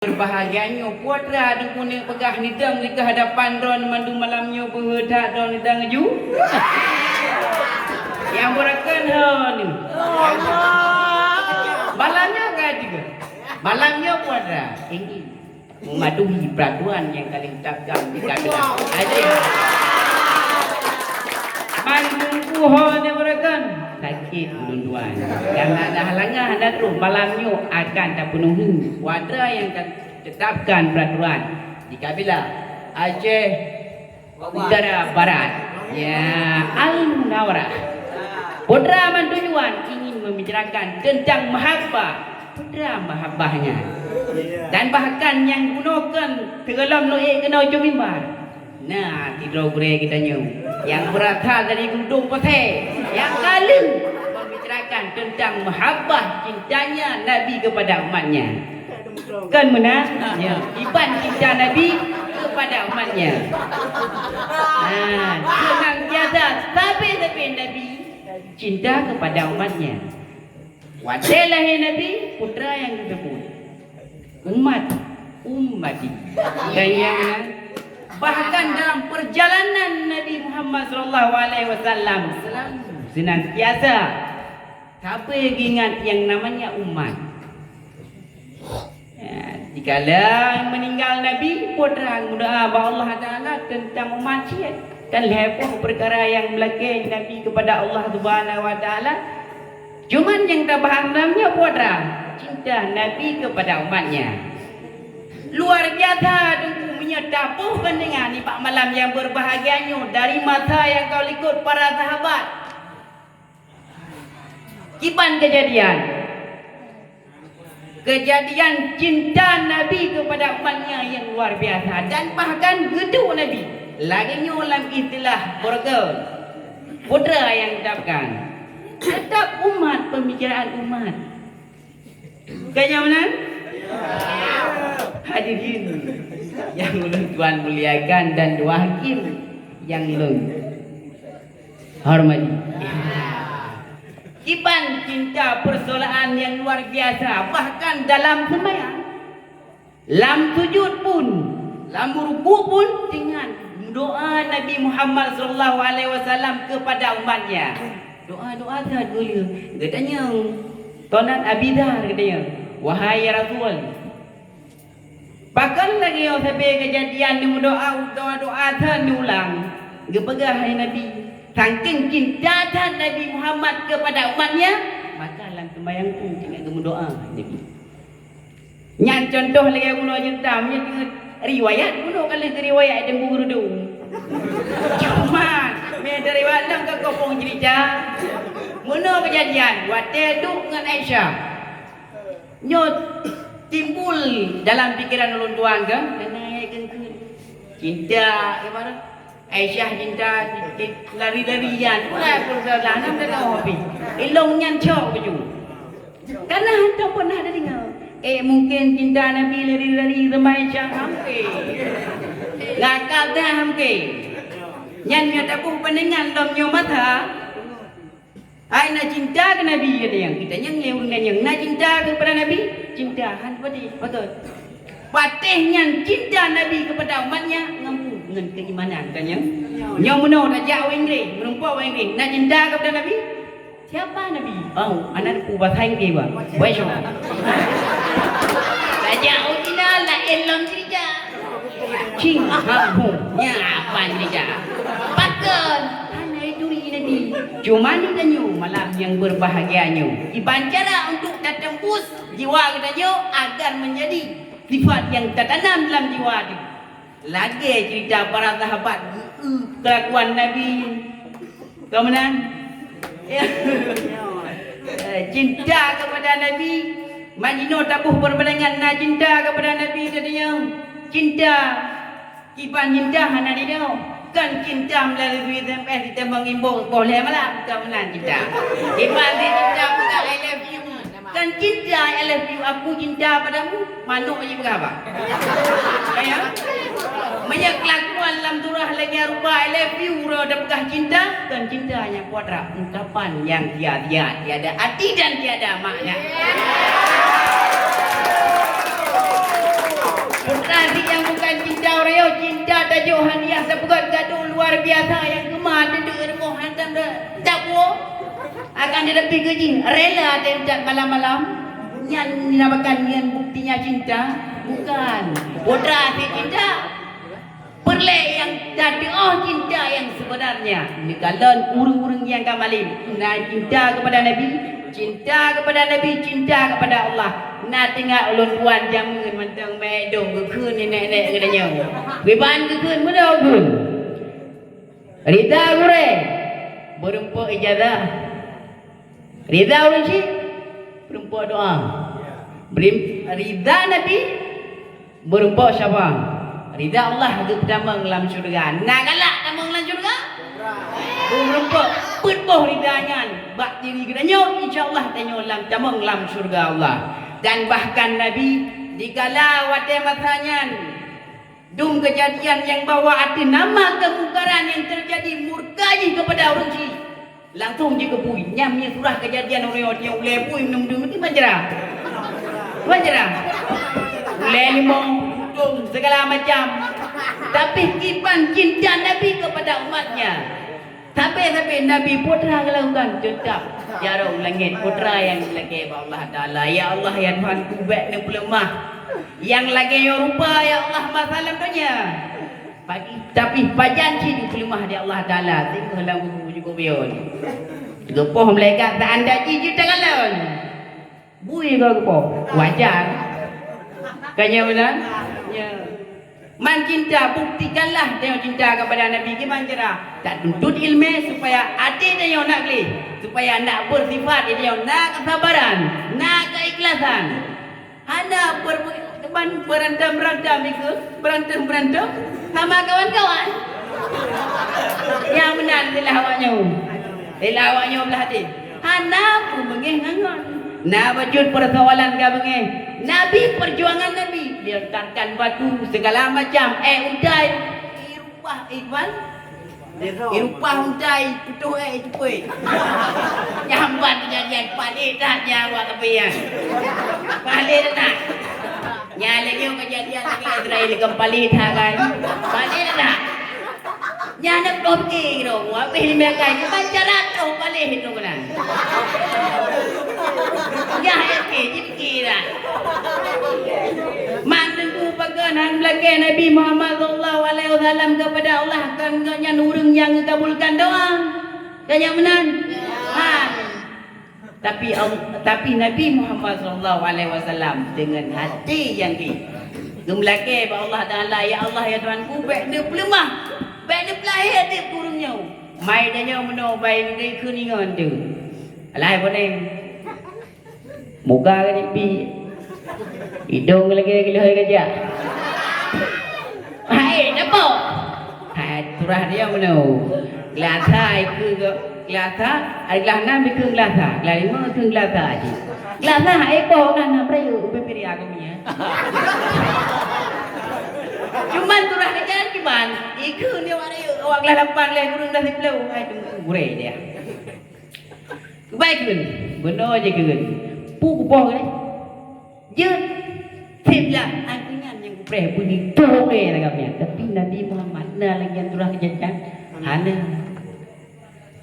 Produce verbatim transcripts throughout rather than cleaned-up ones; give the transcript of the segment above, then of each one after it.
Beurbahagia nyoe, putra Teungku neupeugah nidang di keuhadapan droeneuh mandum malam nyoe beuhe that droeneuh dang ju. Nyang beurakan ho nyoe. Malam nyoe ka tiga. Malam nyoe putra ingin mematuhi peraturan yang kalian tetapkan di kabinet. Aja. Mandum ho nyang beurakan. Sakét ulôn tuan. Karena ada halangan, ada terus. Malam nyoe akan tapenuhi putra yang ka tetapkan peraturan di kabilah Aceh Utara Barat. Ya, Al-Munawarah. Putra Mantujuan ingin membicarakan tentang mahabbah. Putra mahabbahnya. Dan bahkan nyang gunoe kon teugohlom lôn ék keunoe cok mimbar. Na, sidroe gurée geutanyoe nyang beurasal dari Gudong Pasé, nyang ka lheueh membicarakan tentang mahabbah cintanya Nabi kepada umatnya. Kan meunan? Ya, iban cinta Nabi kepada umatnya. Ha, senantiasa sabe-sabe Nabi cinta kepada umatnya. Watée lahé Nabi, putra nyang geuseubut, "Umat, ummati." Dan nyang meunan, bahkan dalam perjalanan Nabi Muhammad sallallahu alaihi wasallam selalu senantiasa sabe geuingat yang namanya umat. Ya, dikala meuninggai Nabi, putra meudoa bak Allah Taala teuntang umat cit. Kan lhée boh peukara nyang meulakée Nabi keupada Allah Subhanahu wa Taala. Cuman nyang tabahas lam nyoe putra, cinta Nabi keupada umatnya. Luar biasa Teungku meunyoe taboh bandingan nibak malam nyang beurbahagia nyoe dari masa nyang ka likot para sahabat. Kiban keujadian. Keujadian cinta Nabi keupada umatnya nyang luar biasa dan bahkan geuduek Nabi. Lagée nyoe lam istilah Borgel, putra nyang geutetapkan. Tetap umat, pembicaraan umat. Ka nyan meunan? Hadirin nyang ulôn tuan muliakan dan dua hakim nyang lôn hormati. Kiban cinta persoalan nyang luar biasa, bahkan dalam seumayang, lam sujud pun, lam ruku pun, ingat doa Nabi Muhammad sallallahu alaihi wasallam keupada umatnya. Doa-doa that geulheueh geutanyong, tonan Abi Dzar geutanyong, "Wahai ya Rasul, pakon lagée nyoe sabe keujadian neumeudoa, doa-doa that neulang?" Geupeugah lé Nabi, "Saking cinta that Nabi Muhammad keupada umatnya, maka lam seumayang pun ingat geumeudoa Nabi." Nyan contoh lagée bunoe jeuet tam, nyan riwayat bunoe ka lheueh geuriwayat Teungku Geureudong. Cuma meunan riwayat lam ka kopong cerita. Bunoe keujadian watée duek ngon Aisyah. Nyoe timbul dalam pikiran ulôn tuan kan? Keuneuk keu cinta ibarat Aisyah cinta lari-larian, pula pun salah nam dan hobi. Ilong nyan cok baju. Karena hantom pernah ada dengar. Eh, mungkin cinta Nabi lari-lari sama Aisyah hamke. Ngakal dah hamke. Nyan nyoe tabuh pandangan lom nyoe mata. Hai na cinta keu Nabi, kata nyang, kita nyang lé ureuëng nyang na cinta keupada Nabi, cinta han patéh, betul. Patéh nyan cinta Nabi keupada umatnya ngampu ngon keimanan, kan nyang? Nyoe meunoe tajak u Inggris, meureumpok u Inggris, na cinta keupada Nabi? Siapa Nabi? Oh, anak ku bahasa Inggris bah. Wei shoh. Tajak u Cina laén lom cerita. Cing, ha, hu, nya apa ni dah? Pakon? Hana turi Nabi. Cuma ni tanyoe malam nyang beurbahagia nyoe. Kiban cara untuk tateumbus jiwa geutanyoe agar meunjadi sifat nyang tatanam lam jiwa teuh. Lagée cerita para sahabat geu-, keulakuan Nabi. Ka meunan? Ya. Eh, cinta keupada Nabi, man jinoe taboh peurbandangan na cinta keupada Nabi, ka deungoe. Cinta, kiban cinta hana jinoe. Kon cinta meulalu S M S diteumeung imbok boh lhée malam, ka meunan cinta. Kiban cinta peugah I love you. Kon cinta I love you, aku cinta padamu, manok jipeugah bah. Ya? Meunyoe keulakuan lam surah lagée rupa I love you uroe tapeugah cinta, kon cinta nyang kuadrat, ungkapan nyang sia-sia, tiada arti dan tiada makna. Nasi nyang bukan cinta ureueng, cinta tajok hadiah sapeugöt kado luar biasa nyang keuma teudeuh rumoh hantom dak puwoe. Akan tetapi keu jih rela teuintat malam-malam. Nyan dinamakan nyan buktinya cinta? Bukan. Putra si cinta. Peureulée nyang tateuoh cinta nyang sebenarnya. Neukalon ureueng-ureueng nyang ka malem, na cinta kepada Nabi, cinta kepada Nabi, cinta kepada Allah. Na teuingat ulôn tuan jameun mantong meuék dong geukheun nèk-nèk geutanyoe. Kiban geukheun meunoe geukheun. Rida gurée, beureumpok ijazah. Rida ureueng chik, beureumpok doa. Beri-, rida Nabi, beureumpok syafaat. Rida Allah geupeutamong lam syeuruga. Na galak tamong lam syeuruga? Beureumpok peuet boh rida nyan bak diri geutanyoe, insya Allah tanyoe lam tamong lam syeuruga Allah. Dan bahkan Nabi dikala watée masa nyan, dum keujadian nyang bahwa ateueh nama keumungkaran nyang teujadi murka jih keupada ureueng chik. Langsong jikeubui, nyan meunyoe surah Keujadian ureueng nyoe ulée bui meuneu-meuneu meuti manjra. Manjra. Ulée limong, dum, segala macam. Tapi kiban cinta Nabi kepada umatnya. Sabe-sabe Nabi putra geulakukan tetap jaroe u langét putra nyang geulakée bak Allah Taala. Ya Allah, ya Tuhanku, bék neupeuleumah. Nyang lagée nyoe rupa, ya Allah, masa lam donya. Tapi, tapi pajan cit geupeuleumah di Allah Taala, singoh lam kubu jikubiyôn. Geupoh malaikat seandai jih jeuet takalon. Bui goe geupoh. Wajar. Kan nyan meunan? Ya. Man cinta, buktikanlah teuh cinta kepada Nabi kiban cara. Tatuntut ileumé supaya até tanyoe na gleh, supaya na beusifat tanyoe na kesabaran, na keikhlasan. Hana ber-, ban berantem-berantem ikeu, berantem-berantem sama kawan-kawan. Nyang meunan istilah awak nyoe. Istilah awak nyoe blah até. Hana peubeungéh ngon ngon. Na bacut persoalan ka beungéh. Nabi, perjuangan Nabi, dilontarkan batu segala macam, ék utai. Irupah iban Irupah untai putôh ék iteupôi. Nyambat keujadian paléh that nyan awak kafé nyan. Paléh that. Nyan lagée keujadian lagée Israel kon paléh that kan. Paléh that. Nyan na putôh pike droe, habéh limong kai. Kiban cara troh paléh itu keunan. Yah, oke, jipike that. Mak Teungku pakon han meulakée Nabi Muhammad sallallahu alaihi wasallam kepada Allah, kon gobnyan ureuëng nyang geukabulkan doa. Ka nyan meunan? Han. Tapi Al-, tapi Nabi Muhammad sallallahu alaihi wasallam deungon hati nyang gét geumeulakée bak Allah Taala, "Ya Allah, ya Tuhanku, bék neupeuleumah, bék neupeulahé até ureuëng nyoe." Mai tanyoe meunoe bai geukheun ingon tu. Alah, bonéng. Muka ka jipi. Idong lagée geuleuhôi gajah. Hai, napa? Hai, turah dia meunoe. Geulasa ikeu geuh, geulasa, ari glah nam ikeu geulasa, glah lima ikeu geulasa cit. Geulasa hai boh kan na peurayek ubé piria kami ya. Cuman turah gajah kiban, ikeu ni awak rayeuk, awak glah lapan lé gureueng dah siplôh. Hai, tunggu gurée dia. Bai kheun, bunoe jih kheun. Peue kupoh keunoe? Jeuet. Seb lah, aku nyan nyang kupreh beuni toh lé lagam nyan. Tapi Nabi Muhammad na lagée nyan turah keujancan? Hana.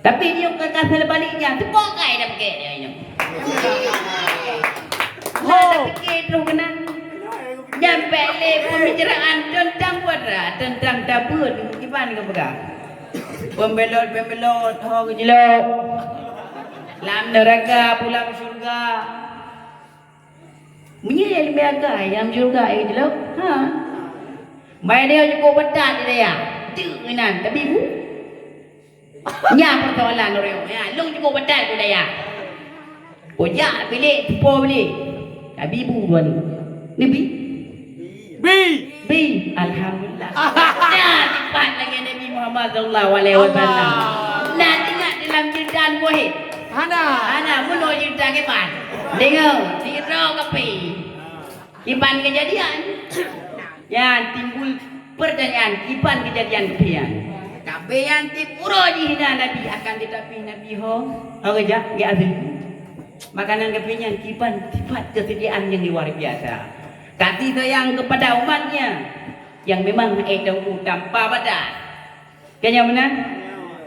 Tapi nyoe ka, ka salah balik nyan, teupokai dah pike dia nyoe. Nah, dah pike terus keunan. Nyan bék lé pembicaraan teuntang kuadrat, teuntang tabeuet, kiban geupeugah. Pembelot-pembelot ho geujilok. Lam neuraka, pulang syurga. Meunyoe nyang leubeh agam lam syurga nyang geujilok, ha. Bai dia cukup betat di daya. Deuk inan, tapi bu. Nyan persoalan ureuëng. Ya, lôn cukup betat di daya. Kujak bilék, tupo bilék. Tapi bu dua ni. Ni bi? Bi. Bi. Alhamdulillah. Nah, sifat lagée Nabi Muhammad sallallahu alaihi wasallam. Allah. Nah, teuingat dalam cerita Nabi Wahid. Hana. Hana, bunoe cerita kiban. Dengar, sidroe kape. Kiban kejadian. Nyan timbul pertanyaan, kiban kejadian kape nyan. Kape nyan tieb uroe jih na Nabi, akan tetapi Nabi ho, ho geujak, geujak asli. Makanan kape nyan kiban sifat kesediaan yang luar biasa. Kasih sayang kepada umatnya yang memang hai Teungku tanpa batas. Kan nyan meunan?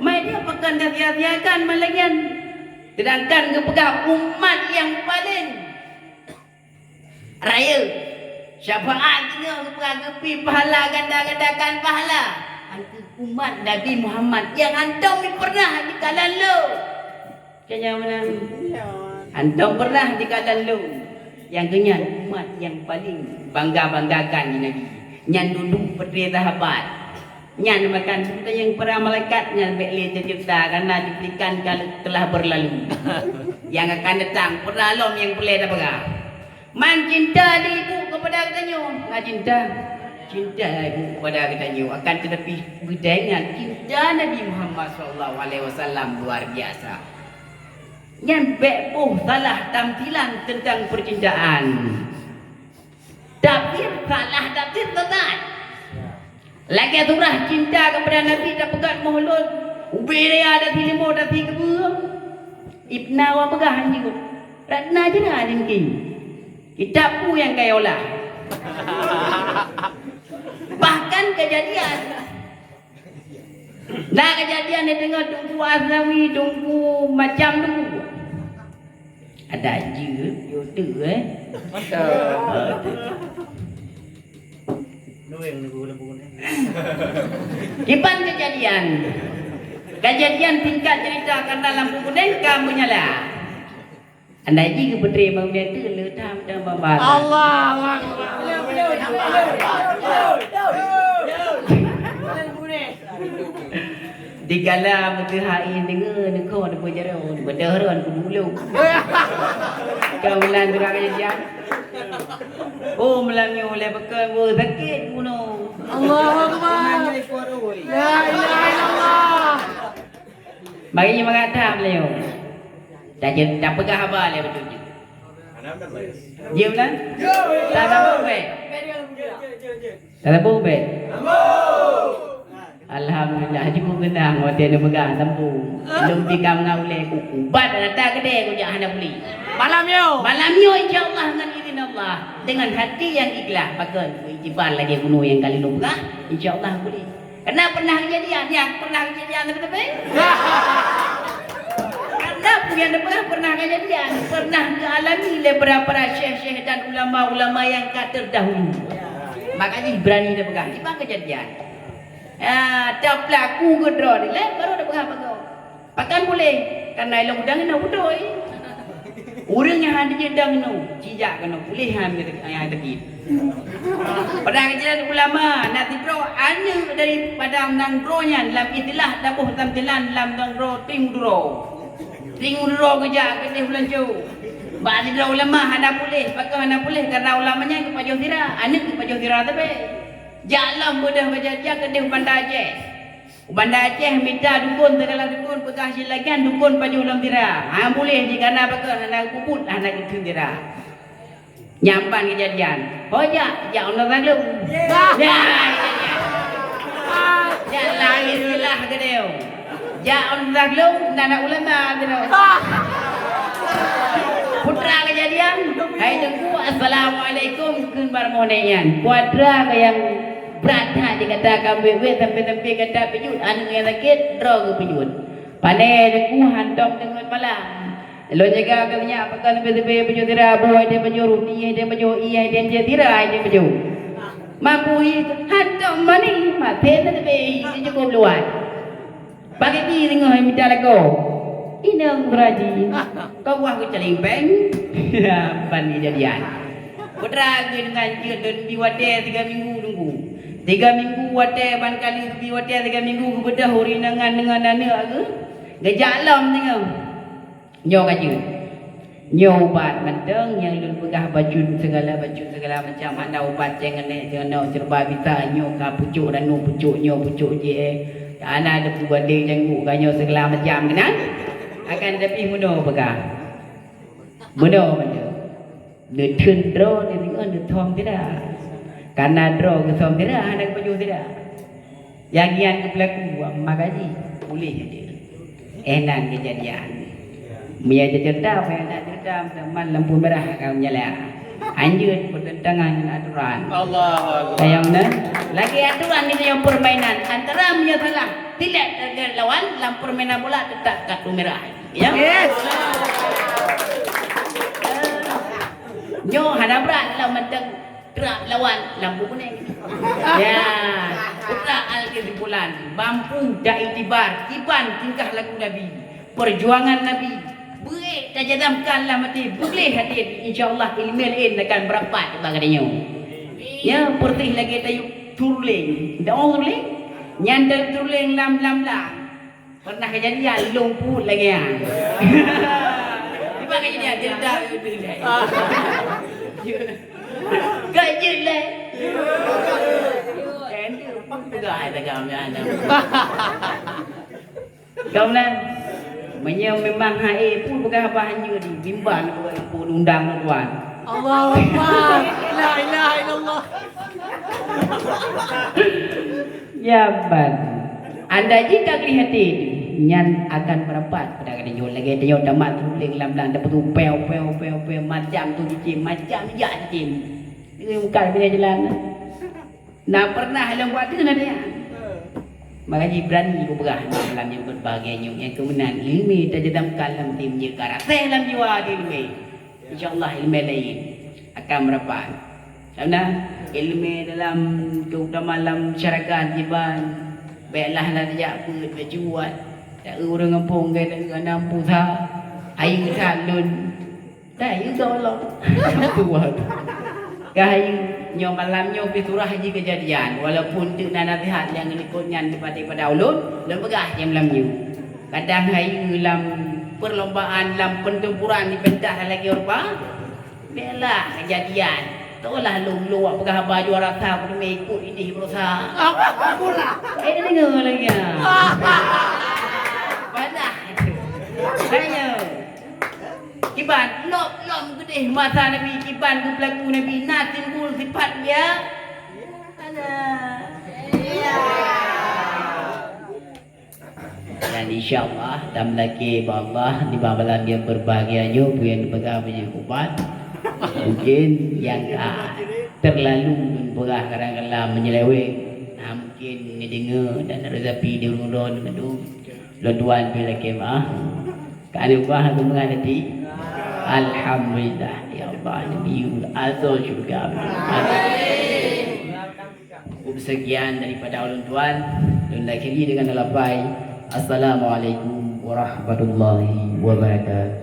Mai dia pakon ka sia-siakan malam nyan. Sedangkan geupeugah umat nyang paleng rayeuk. Syafaat singoh geupeugah geubri pahala ganda-gandakan pahala. Antu umat Nabi Muhammad nyang hantom pernah dikalon lôn. Keu nyan meunan. Hantom pernah dikalon lôn. Nyang keu nyan umat nyang paleng bangga-banggakan di Nabi. Nyan dudu peutré sahabat. Nyan bahkan teunyang para malaikat nyan bék lé teucebta karena cuplikan ka telah berlalu. Nyang akan datang pernah lom nyang peureulée tapeugah. Man cinta di ibu kepada geutanyoe, na cinta. Cinta ibu kepada geutanyoe, akan tetapi beuingat cinta Nabi Muhammad sallallahu alaihi wasallam luar biasa. Nyan bék boh salah tamsilan tentang percintaan. Tafsir salah, tafsir sesat. Lagée surah cinta kepada Nabi tapeugah moh lôn, ubé raya dan silimo dan sikeubeueng. Ibna wa peugah hanjeuet. Ratna jeuet limki. Kitab peue nyang ka olah. Bahkan kejadian. Na kejadian di teungoh Teungku Aznawi, Teungku macam Teungku. Ada jeuet, jeuet tu, eh. Kiban kejadian. Kejadian singkat cerita karena lampu kuning ka menyala. Andai ji geupeutré bang biasa le tham dan bang bang. Allahu Akbar. Digala beuteuhai deungoe neuko neupeujaro beuteuron keu bulu. Kau bulan durang aja. Oh, meulanyueng lé beukeu sakét bunoe. Allahu Akbar. La ilaha illallah. Bagi nyoe mangat that beliau. Dah je, dah peugah haba lé beutôi je. Jeuem lah. Tak sambung baik. Tak sambung baik. Alhamdulillah, cukup genang watée dia peugah sambung. Lom tikam ngau lé kuku. Bat rata gede kujak hana beli. Malam yo. Malam yo insya-Allah dengan izin Allah. Dengan hati yang ikhlas, pakon iktibar lagi bunoe nyang kali lôn peugah, insya-Allah beli. Karena pernah kejadian, ya, pernah kejadian tepi-tepi. Karena punya pernah, pernah kejadian, pernah dialami oleh para-para syekh-syekh dan ulama-ulama yang ka terdahulu. Makanya berani dia pegang. Ini bang kejadian. Ya, dah pelaku gedro ni, leh, baru dia pegang-pegang. Pakon puléh? Karena ilong udang keunoe beutôi. Ureuëng nyang hana jeuet dang keunoe, cijak keunoe puléh han nyang teukit. Padahai keujiran ulama na sidroe aneuëk dari padang nanggroe nyan lam istilah taboh tamsilan lam nanggroe Tieng Duro. Tieng Duro geujak keudeh bulan cu. Bak sidroe ulama hana puléh, pakon hana puléh karena ulama nyan geupajoh sira, aneuëk geupajoh sira sabe. Jak lom beudôh kejadian keudeh Banda Aceh. U Banda Aceh mita dukon, segala dukon peugah silagian dukon pajoh lom sira. Ha, buleh jih kana beukeue hana geupeubuet, hana geukheun sira. Nyan ban kejadian. Ho jak, jak u Nurul Ulum. Ya, ya, ya. Jak laén istilah keudeh. Jak u Nurul Ulum, na, na ulama keudeh. Putra kejadian. Hai Teungku, assalamualaikum, kheun bak rumoh nyan. Putra nyang brat that di gata ka wét-wét sampai-sampai gata pijuet aneuëk nyang sakét, droe geupijuet. Pane Teungku hantom deungon malam. Lôn jaga keu nyak pakon leubeh-leubeh pijuet sira, bu ai deh pajoh, ruti ai deh pajoh, ie ai deh jeuet, sira ai deh pajoh. Mampu ie hantom mani, maté na leubeh ie cukup luwat. Pagi pih teungoh mita lakoe. Inong Raji, kau buah keucaling peng. Ban kejadian. Putra geuh deungon jeuet lôn bi watée tiga minggu Teungku. Tiga minggu watée ban kali bi watée tiga minggu geubeudôh ureuëng nyan ngon aneuëk geuh. Geujak lom teungoh. Nyoe ka jeuet. Nyoe ubat mantong nyang lôn peugah bacut segala, bacut segala macam, hana ubat ceng aneuk, ceng aneuk serba bisa, nyoe ka pucuk danu, pucuk nyoe, pucuk jih, eh. Hana ada peubanding janggut ka nyoe segala macam keunan. Akan tapi meunoe peugah. Meunoe mantong. Neutheun droe neudeungoe neuthom sira. Kana droe geuthom sira hana geupajoh sira. Nyang nyan geupeulaku, maka jih puléh aja. Eh, nan kejadian. Meunyo cerita, meunyo nak cerita, man lampu merah ka menyala. Hanjeuet bertentangan dengan aturan. Allahu Akbar. Sayang, nah. Lagi aturan ni yang permainan. Antara meunyoe salah, tilek target lawan, lam permainan bola tetap kartu merah. Ya? Yes. Nyoe hana brat lam mantong trap lawan lampu kuning. Ya, utak al kesimpulan, mampu ta iktibar, kiban tingkah laku Nabi, perjuangan Nabi, beuék tajadamkan lam até, beugleh até, insya Allah ileumé laén akan beurapat bak geutanyoe. Ya, peureutih lagée tayue turuleng. Tahu turuleng? Nyan tayue turuleng lam, lam, lam. Pernah kejadian lôn peuet lagée nyan. Cuba kejadian cerita. Kejut lé. Peugah hai tagam nyan. Kaum nan, meunyoe memang hai pun peugah bah hanjeuet di bimbang pun undang tuan. Allahu Akbar. La ilaha illallah. Ya ban. Anda jika gleh até nyan akan meurapat pada kata nyoe lagée tanyoe tamat tuléng lam blang dapat tu peu peu peu peu macam tu cicém, macam jak cicém. Ini bukan punya jalan. Nah, pernah lam buat tu nanti ya. Makanya berani ku peugah lam yang berbahagia nyoe yang kemenangan ilmu tajadamkan lam tim nyoe ka rasai lam jiwa di ilmu. Insya Allah ileumé laén akan meurapat. Karena ileumé dalam, terutama lam masyarakat jiban, baiklah na tajak peuet, bajuat, tak ureuëng gampông gata anam pusa, ayu that lôn. Dah, ayu ka Allah. Tuhan. Ka ayu nyoe malam nyoe pih surah ji kejadian. Walaupun teuk na nasihat nyang likot nyan dipatéh pada ulôn, lôn peugah nyang malam nyoe. Kadang ayu lam perlombaan, lam pertempuran di pentas lagi rupa, Bela kejadian. Toh lah lôn lôn wak peugah haba juara sa, aku teumé ikut idéh berusaha. Apa pula? Eh, deungoe lagi, ya. Padah. Ayo. Kiban, lom-lom geudeh masa Nabi, kiban geupeulaku Nabi, na timbul sifat dia. Ada. Dan insya Allah, dan meulakée bak Allah, di malam yang berbahagia nyoe, peue nyang peugah meunyoe ubat. Mungkin nyang ka terlalu lôn peugah kadang-kadang menyeleweng. Nah, mungkin neudeungoe dan rezapi di ureuëng droe mandum. Lôn tuan pih lakée maah. Ka lôn ubah aku mengerti. Alhamdulillah. Ya Allah, Nabi azal syurga. Amin. Cukup sekian daripada ulôn tuan. Lôn akhiri dengan lafai, Assalamualaikum warahmatullahi wabarakatuh.